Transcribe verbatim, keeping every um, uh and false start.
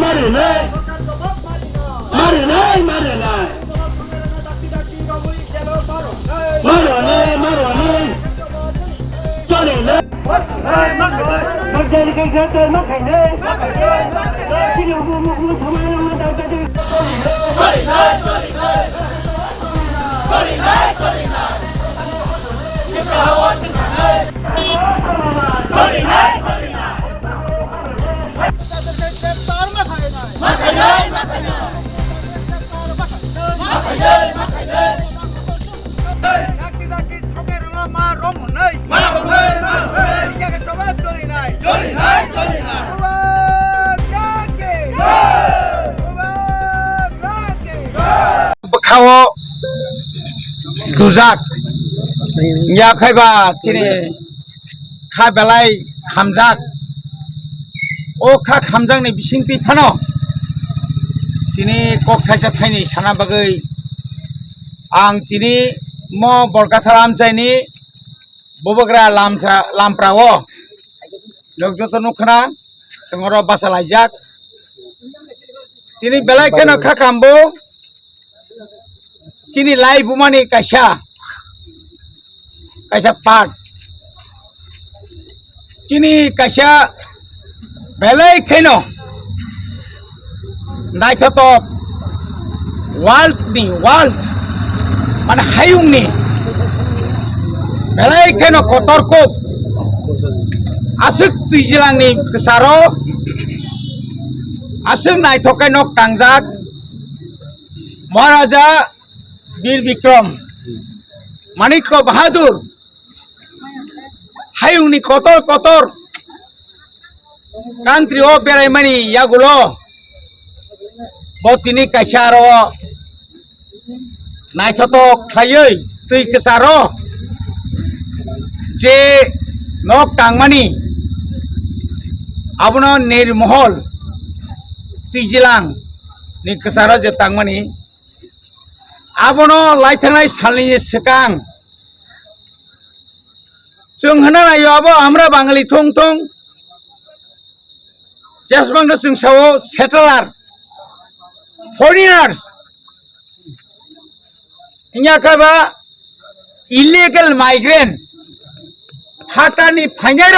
Marinai! Marinai, marinai! Marinai, marinai! Marinai! Bwkhao dujak, ya khaiba chini kha belai khamjak. O kha khamjakni bisingtwi phano tini kok thaisa thaini sana bagwi ang tini mo Borkathar amchaini bubagra lamsa-, lamprao nok joto nukha na, chwng oro basa laijak. Tini belai kheno kha kambo chini lai bumani kaisa, kaisa part. Chini kaisa belai kheno naithotok world ni, world mane hayung ni belai kheno kotor kok aswk twijlang ni kwcharo aswk naithok khe nok tangjak Maharaja Bir Bikram Manikya Bahadur hayung ni kotor kotor country o berai mani yagulo bo tini kaisa aro naithotok khlaiwi twi kwcharo je nok tangmani abono Nirmohol twijilang ni kwcharo je tangmani abono laithangnai salni swkang chwng hwnna naio abo amra Bangali thung thung jesbang no chwng sao settler, foreigners, wngya khe ba illegal migrant, phatani phainai